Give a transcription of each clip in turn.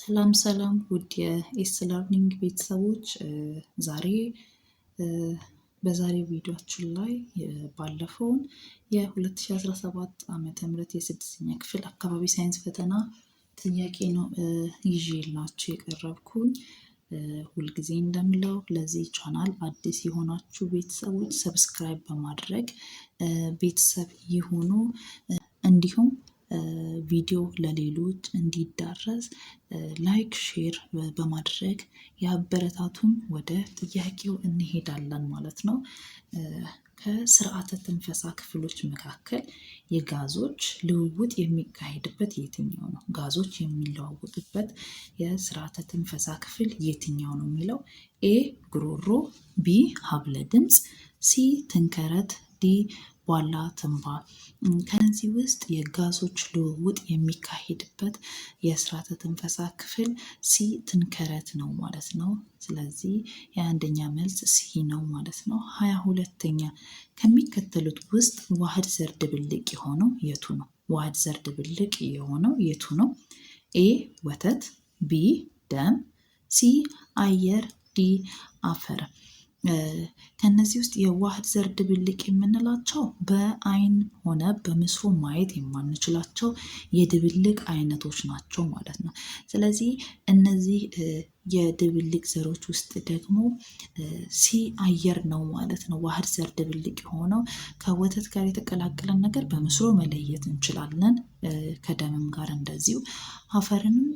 ሰላም ሰላም ውድ የ S Learning ቤተሰቦች፣ ዛሬ በዛሬው ቪዲዮአችን ላይ ባለፈውን የ2017 ዓ.ም. የስድስተኛ ክፍል አካባቢ ሳይንስ ፈተና ጥያቄ ነው ይዤላችሁ የቀረብኩኝ። ሁልጊዜ እንደምለው ለዚህ ቻናል አዲስ የሆናችሁ ቤተሰቦች subscribe በማድረግ ቤተሰብ ይሁኑ። እንዲሁም ቪዲዮ ለሌሎች እንዲዳረስ like፣ share በማድረግ ያበረታቱን። ወደ ጥያቄው እንሄዳለን ማለት ነው። ከስርዓተ ትንፈሳ ክፍሎች መካከል የጋዞች ልውውጥ የሚካሄድበት የትኛው ነው? ጋዞች የሚለዋወጡበት የስርዓተ ትንፈሳ ክፍል የትኛው ነው የሚለው A ጉሮሮ፣ B ሀብለ ድምፅ፣ C ትንከረት፣ D ቧላ ትንባ። ከነዚህ ውስጥ የጋዞች ልውውጥ የሚካሄድበት የስርዓተ ትንፈሳ ክፍል C ትንከረት ነው ማለት ነው። ስለዚህ የአንደኛ መልስ C ነው ማለት ነው። 22ኛ፣ ከሚከተሉት ውስጥ ዋህድ ዘር ድብልቅ የሆነው የቱ ነው? ዋህድ ዘር ድብልቅ የሆነው የቱ ነው? A ወተት፣ B ደም፣ C አየር፣ D አፈር። ከነዚህ ውስጥ የዋህድ ዘር ድብልቅ የምንላቸው በአይን ሆነ በምስሉ ማየት የማንችላቸው የድብልቅ አይነቶች ናቸው ማለት ነው። ስለዚህ እነዚህ የድብልቅ ዘሮች ውስጥ ደግሞ C አየር ነው ማለት ነው። ዋህድ ዘር ድብልቅ የሆነው ከወተት ጋር የተቀላቀለን ነገር በምስሉ መለየት እንችላለን። ከደምም ጋር እንደዚሁ አፈርንም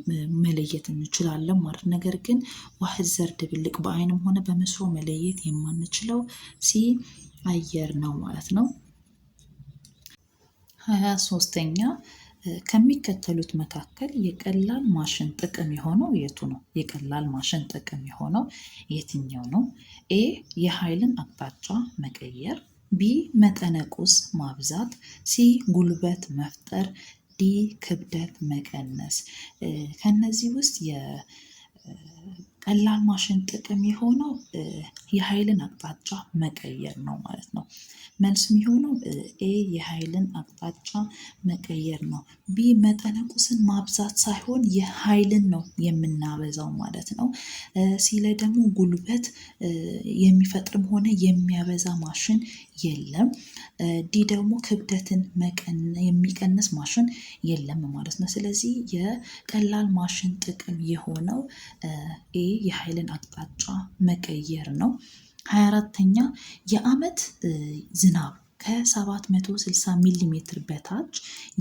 መለየት እንችላለን ማለት፣ ነገር ግን ዋህድ ዘር ድብልቅ በአይንም ሆነ በምስሉ መለየት የማንችለው C አየር ነው ማለት ነው። 23ኛ፣ ከሚከተሉት መካከል የቀላል ማሽን ጥቅም የሆነው የቱ ነው? የቀላል ማሽን ጥቅም የሆነው የትኛው ነው? A የኃይልን አቅጣጫ መቀየር፣ B መጠነ ቁስ ማብዛት፣ C ጉልበት መፍጠር፣ D ክብደት መቀነስ። ከነዚህ ውስጥ የቀላል ማሽን ጥቅም የሆነው የኃይልን አቅጣጫ መቀየር ነው ማለት ነው። መልስ የሚሆነው A የኃይልን አቅጣጫ መቀየር ነው። B መጠነ ቁስን ማብዛት ሳይሆን የኃይልን ነው የምናበዛው ማለት ነው። C ላይ ደግሞ ጉልበት የሚፈጥርም ሆነ የሚያበዛ ማሽን የለም። D ደግሞ ክብደትን የሚቀንስ ማሽን የለም ማለት ነው። ስለዚህ የቀላል ማሽን ጥቅም የሆነው A የኃይልን አቅጣጫ መቀየር ነው። 24ኛ፣ የዓመት ዝናብ ከ760 ሚሊ ሜትር በታች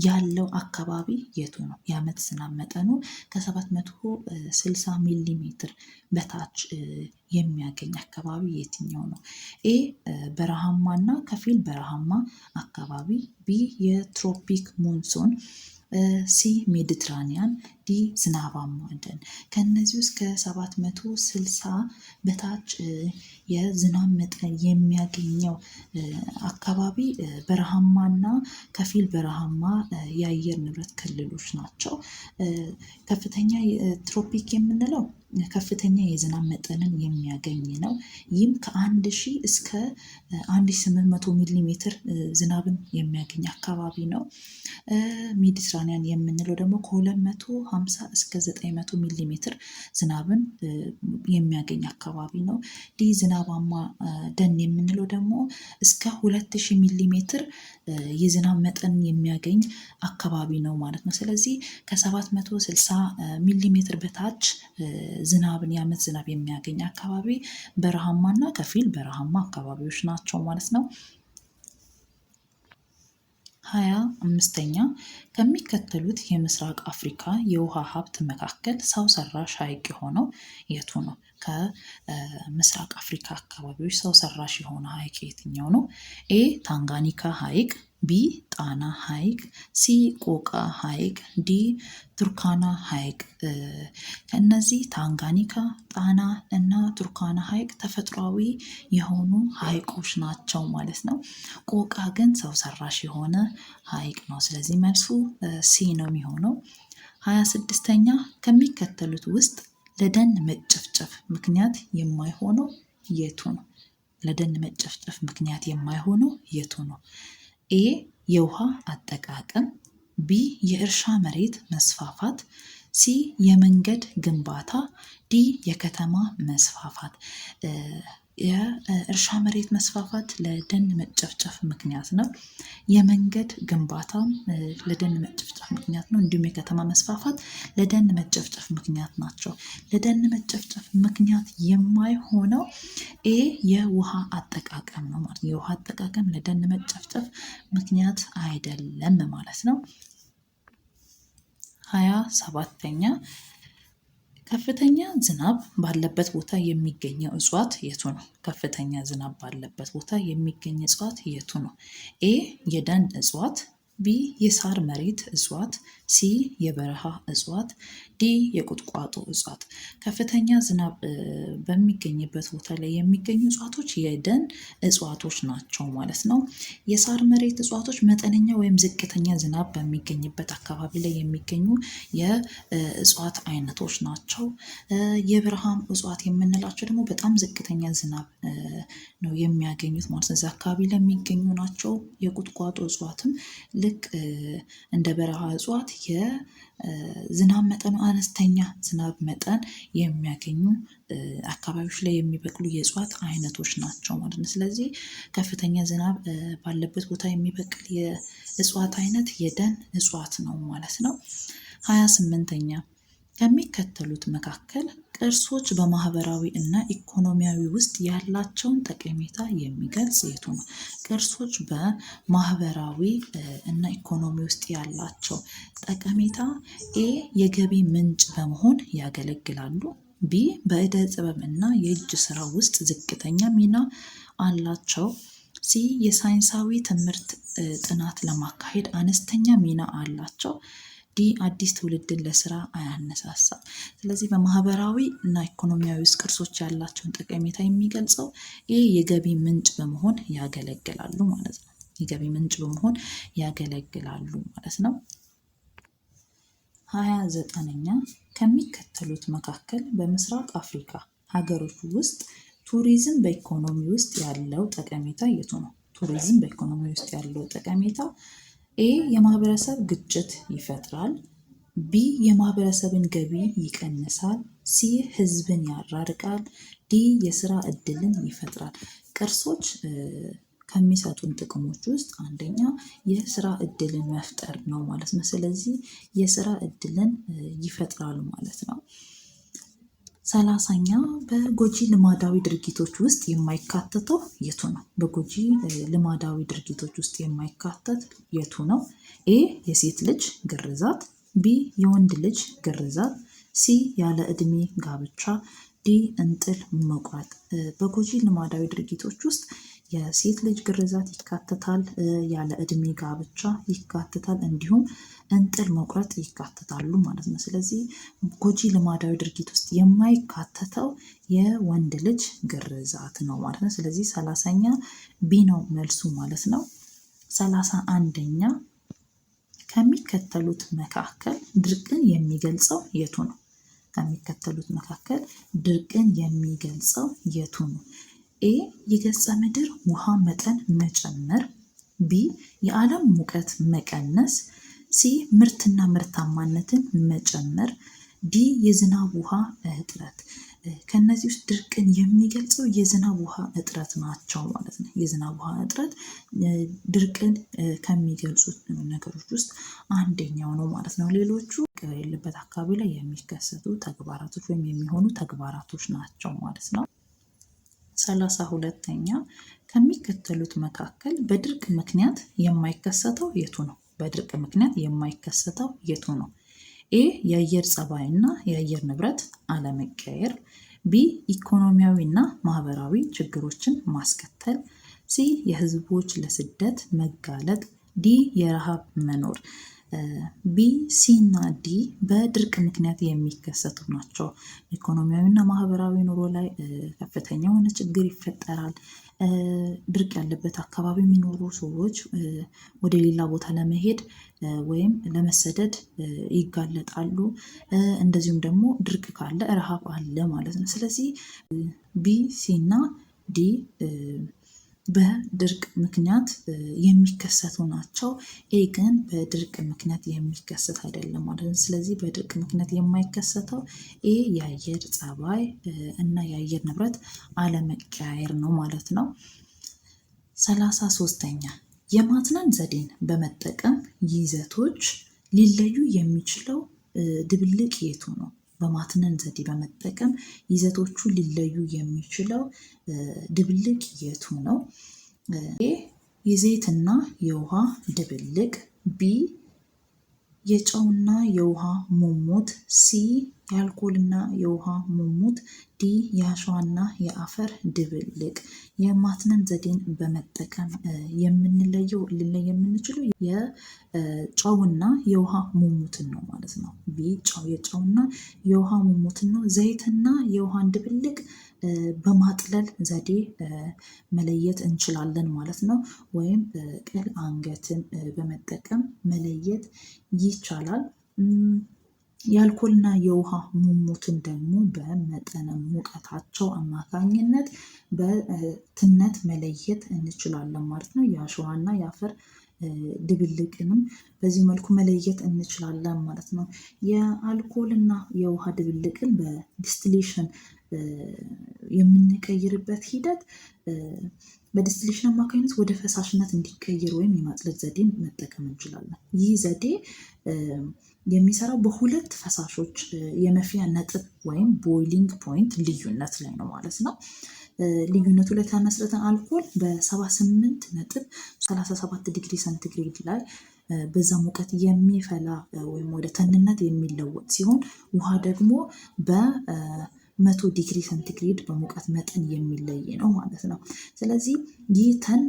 ያለው አካባቢ የቱ ነው? የዓመት ዝናብ መጠኑ ከ760 ሚሊ ሜትር በታች የሚያገኝ አካባቢ የትኛው ነው? A በረሃማ እና ከፊል በረሃማ አካባቢ፣ B የ tropic monsoon፣ C ሜዲትራኒያን፣ D ዝናባማ ደን። ከእነዚህ ውስጥ ከ760 በታች የዝናብ መጠን የሚያገኘው አካባቢ በረሃማና ከፊል በረሃማ የአየር ንብረት ክልሎች ናቸው። ከፍተኛ tropic የምንለው ከፍተኛ የዝናብ መጠንን የሚያገኝ ነው። ይህም ከ1000 እስከ 1800 ሚሊ ሜትር ዝናብን የሚያገኝ አካባቢ ነው። ሜዲትራኒያን የምንለው ደግሞ ከ250 እስከ 900 ሚሊ ሜትር ዝናብን የሚያገኝ አካባቢ ነው። D ዝናባማ ደን የምንለው ደግሞ እስከ 2000 ሚሊ ሜትር የዝናብ መጠን የሚያገኝ አካባቢ ነው ማለት ነው። ስለዚህ ከ760 ሚሊ ሜትር በታች ዝናብን የዓመት ዝናብ የሚያገኝ አካባቢ በረሃማና ከፊል በረሃማ አካባቢዎች ናቸው ማለት ነው። 25ኛ፣ ከሚከተሉት የምስራቅ አፍሪካ የውሃ ሀብት መካከል ሰው ሰራሽ ሐይቅ የሆነው የቱ ነው? ከምስራቅ አፍሪካ አካባቢዎች ሰው ሰራሽ የሆነ ሐይቅ የትኛው ነው? A ታንጋኒካ ሐይቅ፣ B ጣና ሐይቅ፣ C ቆቃ ሐይቅ፣ D ቱርካና ሐይቅ። ከእነዚህ ታንጋኒካ፣ ጣና እና ቱርካና ሐይቅ ተፈጥሯዊ የሆኑ ሐይቆች ናቸው ማለት ነው። ቆቃ ግን ሰው ሰራሽ የሆነ ሐይቅ ነው። ስለዚህ መልሱ C ነው የሚሆነው። 26ኛ፣ ከሚከተሉት ውስጥ ለደን መጨፍጨፍ ምክንያት የማይሆነው የቱ ነው? ለደን መጨፍጨፍ ምክንያት የማይሆነው የቱ ነው? A የውሃ አጠቃቀም፣ B የእርሻ መሬት መስፋፋት፣ C የመንገድ ግንባታ፣ D የከተማ መስፋፋት። የእርሻ መሬት መስፋፋት ለደን መጨፍጨፍ ምክንያት ነው። የመንገድ ግንባታም ለደን መጨፍጨፍ ምክንያት ነው። እንዲሁም የከተማ መስፋፋት ለደን መጨፍጨፍ ምክንያት ናቸው። ለደን መጨፍጨፍ ምክንያት የማይሆነው A የውሃ አጠቃቀም ነው ማለት ነው። የውሃ አጠቃቀም ለደን መጨፍጨፍ ምክንያት አይደለም ማለት ነው። 27ኛ፣ ከፍተኛ ዝናብ ባለበት ቦታ የሚገኘው እጽዋት የቱ ነው? ከፍተኛ ዝናብ ባለበት ቦታ የሚገኝ እጽዋት የቱ ነው? A የደን እጽዋት፣ B የሳር መሬት እጽዋት፣ C የበረሃ እጽዋት፣ D የቁጥቋጦ እጽዋት። ከፍተኛ ዝናብ በሚገኝበት ቦታ ላይ የሚገኙ እጽዋቶች የደን እጽዋቶች ናቸው ማለት ነው። የሳር መሬት እጽዋቶች መጠነኛ ወይም ዝቅተኛ ዝናብ በሚገኝበት አካባቢ ላይ የሚገኙ የእጽዋት አይነቶች ናቸው። የበረሃም እጽዋት የምንላቸው ደግሞ በጣም ዝቅተኛ ዝናብ ነው የሚያገኙት ማለት ነው። እዛ አካባቢ ለሚገኙ ናቸው። የቁጥቋጦ እጽዋትም ልክ እንደ በረሃ እጽዋት የዝናብ መጠኑ አነስተኛ ዝናብ መጠን የሚያገኙ አካባቢዎች ላይ የሚበቅሉ የእጽዋት አይነቶች ናቸው ማለት ነው። ስለዚህ ከፍተኛ ዝናብ ባለበት ቦታ የሚበቅል የእጽዋት አይነት የደን እጽዋት ነው ማለት ነው። 28ኛ፣ ከሚከተሉት መካከል ቅርሶች በማህበራዊ እና ኢኮኖሚያዊ ውስጥ ያላቸውን ጠቀሜታ የሚገልጽ የቱ ነው? ቅርሶች በማህበራዊ እና ኢኮኖሚ ውስጥ ያላቸው ጠቀሜታ፣ A የገቢ ምንጭ በመሆን ያገለግላሉ፣ B በእደ ጥበብ እና የእጅ ስራ ውስጥ ዝቅተኛ ሚና አላቸው፣ C የሳይንሳዊ ትምህርት ጥናት ለማካሄድ አነስተኛ ሚና አላቸው፣ D አዲስ ትውልድን ለስራ አያነሳሳም። ስለዚህ በማህበራዊ እና ኢኮኖሚያዊ ውስጥ ቅርሶች ያላቸውን ጠቀሜታ የሚገልጸው ይህ የገቢ ምንጭ በመሆን ያገለግላሉ ማለት ነው። የገቢ ምንጭ በመሆን ያገለግላሉ ማለት ነው። 29ኛ፣ ከሚከተሉት መካከል በምስራቅ አፍሪካ ሀገሮች ውስጥ ቱሪዝም በኢኮኖሚ ውስጥ ያለው ጠቀሜታ የቱ ነው? ቱሪዝም በኢኮኖሚ ውስጥ ያለው ጠቀሜታ፣ A የማህበረሰብ ግጭት ይፈጥራል፣ B የማህበረሰብን ገቢ ይቀንሳል፣ C ህዝብን ያራርቃል፣ D የስራ እድልን ይፈጥራል። ቅርሶች ከሚሰጡን ጥቅሞች ውስጥ አንደኛ የስራ እድልን መፍጠር ነው ማለት ነው። ስለዚህ የስራ እድልን ይፈጥራሉ ማለት ነው። 30ኛ፣ በጎጂ ልማዳዊ ድርጊቶች ውስጥ የማይካተተው የቱ ነው? በጎጂ ልማዳዊ ድርጊቶች ውስጥ የማይካተት የቱ ነው? A የሴት ልጅ ግርዛት፣ B የወንድ ልጅ ግርዛት፣ C ያለ እድሜ ጋብቻ፣ D እንጥል መቁረጥ። በጎጂ ልማዳዊ ድርጊቶች ውስጥ የሴት ልጅ ግርዛት ይካተታል፣ ያለ እድሜ ጋብቻ ይካተታል፣ እንዲሁም እንጥል መቁረጥ ይካተታሉ ማለት ነው። ስለዚህ ጎጂ ልማዳዊ ድርጊት ውስጥ የማይካተተው የወንድ ልጅ ግርዛት ነው ማለት ነው። ስለዚህ 30ኛ B ነው መልሱ ማለት ነው። 31ኛ፣ ከሚከተሉት መካከል ድርቅን የሚገልጸው የቱ ነው? ከሚከተሉት መካከል ድርቅን የሚገልጸው የቱ ነው? A የገጸ ምድር ውሃ መጠን መጨመር፣ B የዓለም ሙቀት መቀነስ፣ C ምርትና ምርታማነትን መጨመር፣ D የዝናብ ውሃ እጥረት። ከነዚህ ውስጥ ድርቅን የሚገልጸው የዝናብ ውሃ እጥረት ናቸው ማለት ነው። የዝናብ ውሃ እጥረት ድርቅን ከሚገልጹት ነገሮች ውስጥ አንደኛው ነው ማለት ነው። ሌሎቹ የሌለበት አካባቢ ላይ የሚከሰቱ ተግባራቶች ወይም የሚሆኑ ተግባራቶች ናቸው ማለት ነው። 32ኛ፣ ከሚከተሉት መካከል በድርቅ ምክንያት የማይከሰተው የቱ ነው? በድርቅ ምክንያት የማይከሰተው የቱ ነው? A የአየር ጸባይ እና የአየር ንብረት አለመቀየር፣ B ኢኮኖሚያዊ እና ማህበራዊ ችግሮችን ማስከተል፣ C የህዝቦች ለስደት መጋለጥ፣ D የረሃብ መኖር። B፣ C እና D በድርቅ ምክንያት የሚከሰቱ ናቸው። ኢኮኖሚያዊና ማህበራዊ ኑሮ ላይ ከፍተኛ የሆነ ችግር ይፈጠራል። ድርቅ ያለበት አካባቢ የሚኖሩ ሰዎች ወደ ሌላ ቦታ ለመሄድ ወይም ለመሰደድ ይጋለጣሉ። እንደዚሁም ደግሞ ድርቅ ካለ ረሃብ አለ ማለት ነው። ስለዚህ B፣ C እና D በድርቅ ምክንያት የሚከሰቱ ናቸው። A ግን በድርቅ ምክንያት የሚከሰት አይደለም ማለት ነው። ስለዚህ በድርቅ ምክንያት የማይከሰተው A የአየር ጸባይ እና የአየር ንብረት አለመቀያየር ነው ማለት ነው። 33ኛ፣ የማትነን ዘዴን በመጠቀም ይዘቶች ሊለዩ የሚችለው ድብልቅ የቱ ነው? በማትነን ዘዴ በመጠቀም ይዘቶቹ ሊለዩ የሚችለው ድብልቅ የቱ ነው? A የዘይትና የውሃ ድብልቅ፣ B የጨውና የውሃ ሙሙት፣ C የአልኮልና የውሃ ሙሙት፣ D የአሸዋና የአፈር ድብልቅ። የማትነን ዘዴን በመጠቀም የምንለየው ልንለይ የምንችለው የጨውና የውሃ ሙሙትን ነው ማለት ነው። B ጨው የጨውና የውሃ ሙሙትን ነው። ዘይትና የውሃን ድብልቅ በማጥለል ዘዴ መለየት እንችላለን ማለት ነው። ወይም ቅል አንገትን በመጠቀም መለየት ይቻላል። የአልኮልና የውሃ ሙሙትን ደግሞ በመጠነ ሙቀታቸው አማካኝነት በትነት መለየት እንችላለን ማለት ነው። የአሸዋና የአፈር ድብልቅንም በዚህ መልኩ መለየት እንችላለን ማለት ነው። የአልኮልና የውሃ ድብልቅን በ distillation የምንቀይርበት ሂደት በ distillation አማካኝነት ወደ ፈሳሽነት እንዲቀየር ወይም የማጥለል ዘዴን መጠቀም እንችላለን። ይህ ዘዴ የሚሰራው በሁለት ፈሳሾች የመፍያ ነጥብ ወይም boiling point ልዩነት ላይ ነው ማለት ነው። ልዩነቱ ላይ ተመስርተን አልኮል በ78.37 ዲግሪ ሰንቲግሬድ ላይ በዛ ሙቀት የሚፈላ ወይም ወደ ተንነት የሚለወጥ ሲሆን፣ ውሃ ደግሞ በ100 ዲግሪ ሰንቲግሬድ በሙቀት መጠን የሚለይ ነው ማለት ነው። ስለዚህ ይህ ተን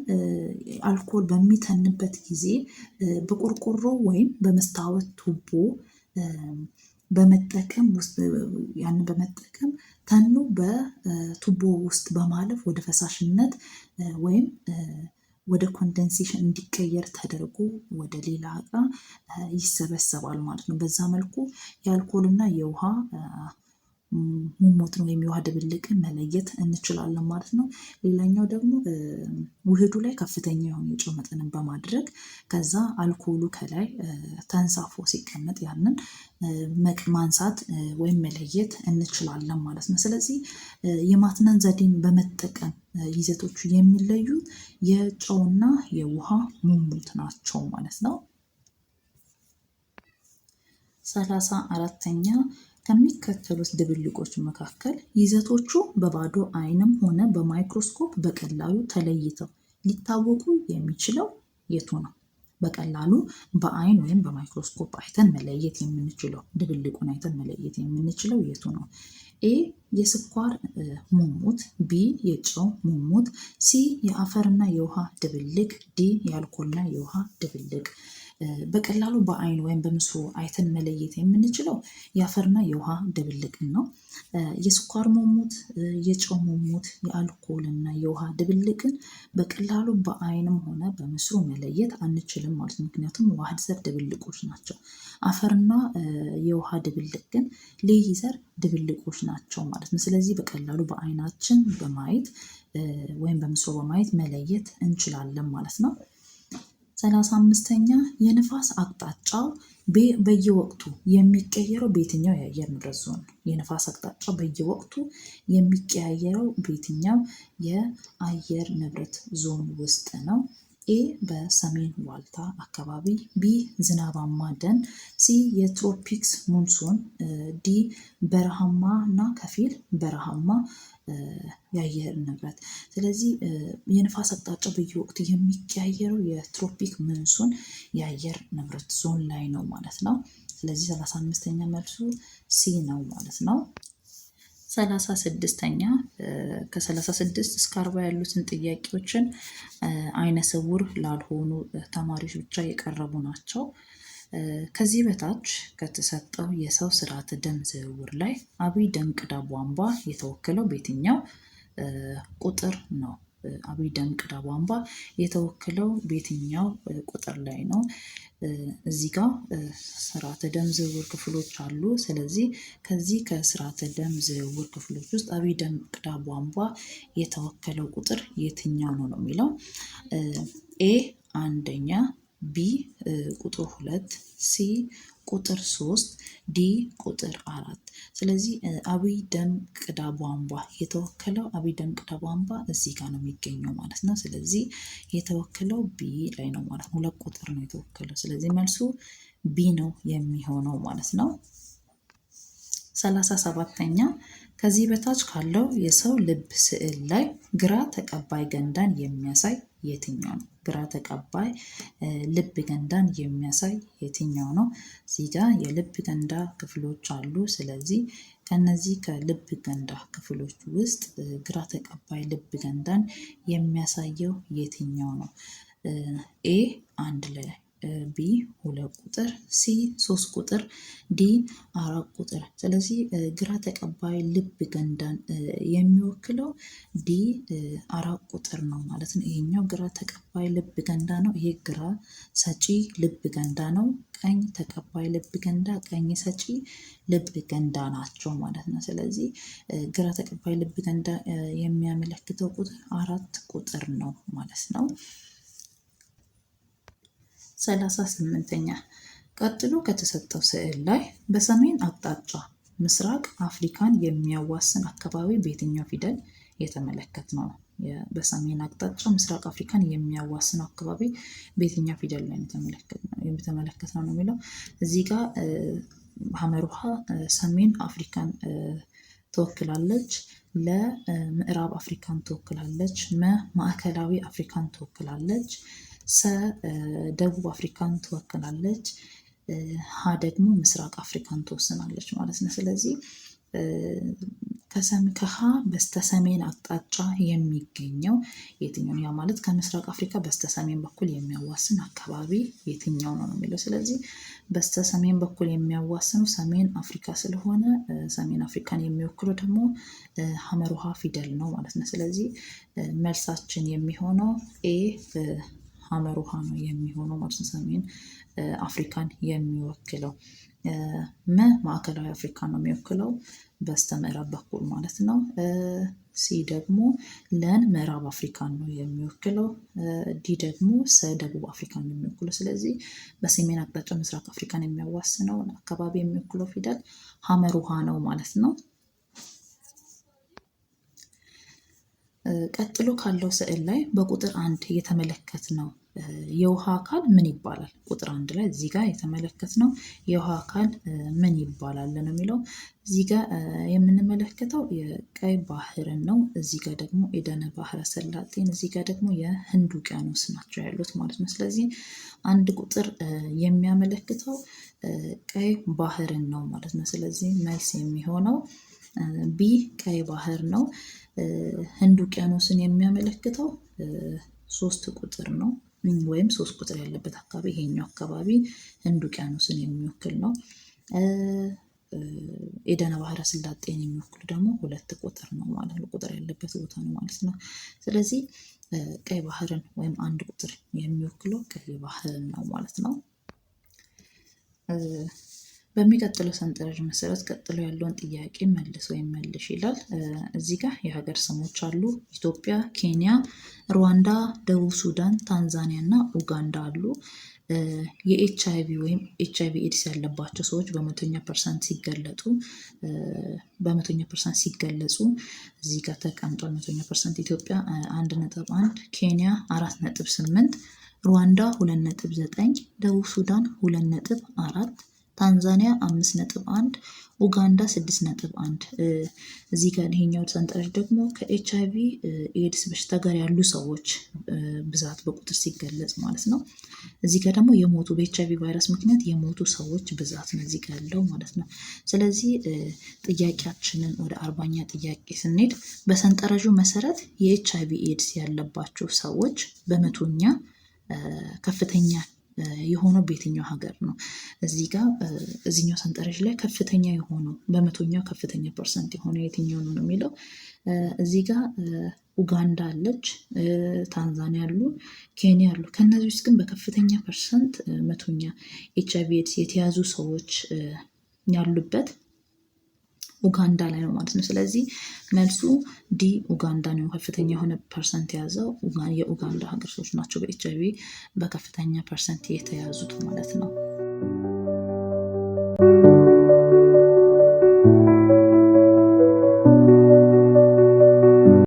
አልኮል በሚተንበት ጊዜ በቆርቆሮ ወይም በመስታወት ቱቦ በመጠቀም ያንን በመጠቀም ተኑ በቱቦ ውስጥ በማለፍ ወደ ፈሳሽነት ወይም ወደ condensation እንዲቀየር ተደርጎ ወደ ሌላ እቃ ይሰበሰባል ማለት ነው። በዛ መልኩ የአልኮልና የውሃ ሙሙትን ወይም የውሃ ድብልቅን መለየት እንችላለን ማለት ነው። ሌላኛው ደግሞ ውህዱ ላይ ከፍተኛ የሆነ የጨው መጠንን በማድረግ ከዛ አልኮሉ ከላይ ተንሳፎ ሲቀመጥ ያንን ማንሳት ወይም መለየት እንችላለን ማለት ነው። ስለዚህ የማትነን ዘዴን በመጠቀም ይዘቶቹ የሚለዩት የጨውና የውሃ ሙሙት ናቸው ማለት ነው። 34ኛ፣ ከሚከተሉት ድብልቆች መካከል ይዘቶቹ በባዶ አይንም ሆነ በማይክሮስኮፕ በቀላሉ ተለይተው ሊታወቁ የሚችለው የቱ ነው? በቀላሉ በአይን ወይም በማይክሮስኮፕ አይተን መለየት የምንችለው፣ ድብልቁን አይተን መለየት የምንችለው የቱ ነው? A የስኳር ሙሙት፣ B የጨው ሙሙት፣ C የአፈርና የውሃ ድብልቅ፣ D የአልኮልና የውሃ ድብልቅ። በቀላሉ በአይን ወይም በምስሉ አይተን መለየት የምንችለው የአፈርና የውሃ ድብልቅን ነው። የስኳር ሙሙት፣ የጨው ሙሙት፣ የአልኮልና የውሃ ድብልቅን በቀላሉ በአይንም ሆነ በምስሉ መለየት አንችልም ማለት ነው። ምክንያቱም ዋህድ ዘር ድብልቆች ናቸው። አፈርና የውሃ ድብልቅ ግን ልይ ዘር ድብልቆች ናቸው ማለት ነው። ስለዚህ በቀላሉ በአይናችን በማየት ወይም በምስሉ በማየት መለየት እንችላለን ማለት ነው። 35ኛ፣ የንፋስ አቅጣጫው በየወቅቱ የሚቀየረው በየትኛው የአየር ንብረት ዞን ነው? የንፋስ አቅጣጫው በየወቅቱ የሚቀያየረው በየትኛው የአየር ንብረት ዞን ውስጥ ነው? A በሰሜን ዋልታ አካባቢ፣ B ዝናባማ ደን፣ C የ tropics monsoon፣ D በረሃማ እና ከፊል በረሃማ የአየር ንብረት። ስለዚህ የንፋስ አቅጣጫ በየወቅቱ የሚቀያየረው የ tropic monsoon የአየር ንብረት ዞን ላይ ነው ማለት ነው። ስለዚህ 35ኛ መልሱ C ነው ማለት ነው። 36ኛ፣ ከ36 እስከ 40 ያሉትን ጥያቄዎችን አይነ ስውር ላልሆኑ ተማሪዎች ብቻ የቀረቡ ናቸው። ከዚህ በታች ከተሰጠው የሰው ስርዓተ ደም ዝውውር ላይ አብይ ደም ቅዳ ቧንቧ የተወከለው በየትኛው ቁጥር ነው? አብይ ደም ቅዳ ቧንቧ የተወከለው በየትኛው ቁጥር ላይ ነው? እዚህ ጋር ስርዓተ ደም ዝውውር ክፍሎች አሉ። ስለዚህ ከዚህ ከስርዓተ ደም ዝውውር ክፍሎች ውስጥ አብይ ደም ቅዳ ቧንቧ የተወከለው ቁጥር የትኛው ነው ነው የሚለው። A አንደኛ፣ B ቁጥር 2፣ C ቁጥር 3፣ D ቁጥር 4። ስለዚህ አብይ ደም ቅዳ ቧንቧ የተወከለው አብይ ደም ቅዳ ቧንቧ እዚህ ጋር ነው የሚገኘው ማለት ነው። ስለዚህ የተወከለው B ላይ ነው ማለት ነው። 2 ቁጥር ነው የተወከለው። ስለዚህ መልሱ B ነው የሚሆነው ማለት ነው። 37ኛ፣ ከዚህ በታች ካለው የሰው ልብ ስዕል ላይ ግራ ተቀባይ ገንዳን የሚያሳይ የትኛው ነው? ግራ ተቀባይ ልብ ገንዳን የሚያሳይ የትኛው ነው? እዚህ ጋር የልብ ገንዳ ክፍሎች አሉ። ስለዚህ ከነዚህ ከልብ ገንዳ ክፍሎች ውስጥ ግራ ተቀባይ ልብ ገንዳን የሚያሳየው የትኛው ነው? A 1 ላይ፣ B 2 ቁጥር፣ C 3 ቁጥር፣ D 4 ቁጥር። ስለዚህ ግራ ተቀባይ ልብ ገንዳን የሚወክለው D 4 ቁጥር ነው ማለት ነው። ይሄኛው ግራ ተቀባይ ልብ ገንዳ ነው። ይሄ ግራ ሰጪ ልብ ገንዳ ነው። ቀኝ ተቀባይ ልብ ገንዳ፣ ቀኝ ሰጪ ልብ ገንዳ ናቸው ማለት ነው። ስለዚህ ግራ ተቀባይ ልብ ገንዳ የሚያመለክተው ቁጥር 4 ቁጥር ነው ማለት ነው። 38ኛ፣ ቀጥሎ ከተሰጠው ስዕል ላይ በሰሜን አቅጣጫ ምስራቅ አፍሪካን የሚያዋስን አካባቢ በየትኛው ፊደል የተመለከትነው ነው? በሰሜን አቅጣጫ ምስራቅ አፍሪካን የሚያዋስነው አካባቢ በየትኛው ፊደል ላይ የተመለከትነው ነው የሚለው። እዚህ ጋር ሐመር ውሃ ሰሜን አፍሪካን ትወክላለች። ለምዕራብ አፍሪካን ትወክላለች። መ ማዕከላዊ አፍሪካን ትወክላለች። ሰ ደቡብ አፍሪካን ትወክላለች። ሀ ደግሞ ምስራቅ አፍሪካን ትወስናለች ማለት ነው። ስለዚህ ከሀ በስተሰሜን አቅጣጫ የሚገኘው የትኛው? ያ ማለት ከምስራቅ አፍሪካ በስተሰሜን በኩል የሚያዋስን አካባቢ የትኛው ነው የሚለው። ስለዚህ በስተሰሜን በኩል የሚያዋስነው ሰሜን አፍሪካ ስለሆነ ሰሜን አፍሪካን የሚወክለው ደግሞ ሐመር ውሃ ፊደል ነው ማለት ነው። ስለዚህ መልሳችን የሚሆነው A ሐመር ውሃ ነው የሚሆነው ማለት ነው። ሰሜን አፍሪካን የሚወክለው። መ ማዕከላዊ አፍሪካን ነው የሚወክለው በስተምዕራብ በኩል ማለት ነው። C ደግሞ ለን ምዕራብ አፍሪካን ነው የሚወክለው። D ደግሞ ሰ ደቡብ አፍሪካን ነው የሚወክለው። ስለዚህ በሰሜን አቅጣጫ ምስራቅ አፍሪካን የሚያዋስነው አካባቢ የሚወክለው ፊደል ሐመር ውሃ ነው ማለት ነው። ቀጥሎ ካለው ስዕል ላይ በቁጥር 1 የተመለከትነው የውሃ አካል ምን ይባላል? ቁጥር 1 ላይ እዚህ ጋር የተመለከትነው የውሃ አካል ምን ይባላል ነው የሚለው። እዚህ ጋር የምንመለከተው የቀይ ባህርን ነው። እዚህ ጋር ደግሞ ኤደነ ባህረ ሰላጤን፣ እዚህ ጋር ደግሞ የህንድ ውቅያኖስ ናቸው ያሉት ማለት ነው። ስለዚህ 1 ቁጥር የሚያመለክተው ቀይ ባህርን ነው ማለት ነው። ስለዚህ መልስ የሚሆነው B ቀይ ባህር ነው። ህንድ ውቅያኖስን የሚያመለክተው 3 ቁጥር ነው፣ ወይም 3 ቁጥር ያለበት አካባቢ ይሄኛው አካባቢ ህንድ ውቅያኖስን የሚወክል ነው። ኤደነ ባህረ ሰላጤን የሚወክሉ ደግሞ 2 ቁጥር ነው ማለት ነው። ቁጥር ያለበት ቦታ ነው ማለት ነው። ስለዚህ ቀይ ባህርን ወይም 1 ቁጥር የሚወክለው ቀይ ባህርን ነው ማለት ነው። በሚቀጥለው ሰንጠረዥ መሰረት ቀጥሎ ያለውን ጥያቄ መልስ ወይም መልሽ ይላል። እዚህ ጋር የሀገር ስሞች አሉ። ኢትዮጵያ፣ ኬንያ፣ ሩዋንዳ፣ ደቡብ ሱዳን፣ ታንዛኒያ እና ኡጋንዳ አሉ። የኤች አይ ቪ ወይም ኤች አይ ቪ ኤድስ ያለባቸው ሰዎች በመቶኛ percent ሲገለጡ በመቶኛ percent ሲገለጹ እዚህ ጋር ተቀምጧል። መቶኛ percent ኢትዮጵያ 1.1፣ ኬንያ 4.8፣ ሩዋንዳ 2.9፣ ደቡብ ሱዳን 2.4፣ ታንዛኒያ 5.1፣ ኡጋንዳ 6.1። እዚህ ጋር ይሄኛው ሰንጠረዥ ደግሞ ከኤች አይ ቪ ኤድስ በሽታ ጋር ያሉ ሰዎች ብዛት በቁጥር ሲገለጽ ማለት ነው። እዚህ ጋር ደግሞ የሞቱ በኤች አይ ቪ ቫይረስ ምክንያት የሞቱ ሰዎች ብዛት ነው እዚህ ጋር ያለው ማለት ነው። ስለዚህ ጥያቄያችንን ወደ 40ኛ ጥያቄ ስንሄድ በሰንጠረዡ መሰረት የኤች አይ ቪ ኤድስ ያለባቸው ሰዎች በመቶኛ ከፍተኛ የሆነው በየትኛው ሀገር ነው? እዚህ ጋር እዚህኛው ሰንጠረዥ ላይ ከፍተኛ የሆነው፣ በመቶኛው ከፍተኛ percent የሆነው የትኛው ነው የሚለው። እዚህ ጋር ኡጋንዳ አለች፣ ታንዛኒያ አሉ፣ ኬንያ አሉ። ከእነዚህ ውስጥ ግን በከፍተኛ percent መቶኛ HIV AIDS የተያዙ ሰዎች ያሉበት ኡጋንዳ ላይ ነው ማለት ነው። ስለዚህ መልሱ D ኡጋንዳ ነው። ከፍተኛ የሆነ percent የያዘው የኡጋንዳ ሀገር ሰዎች ናቸው በኤች አይቪ በከፍተኛ percent የተያዙት ማለት ነው።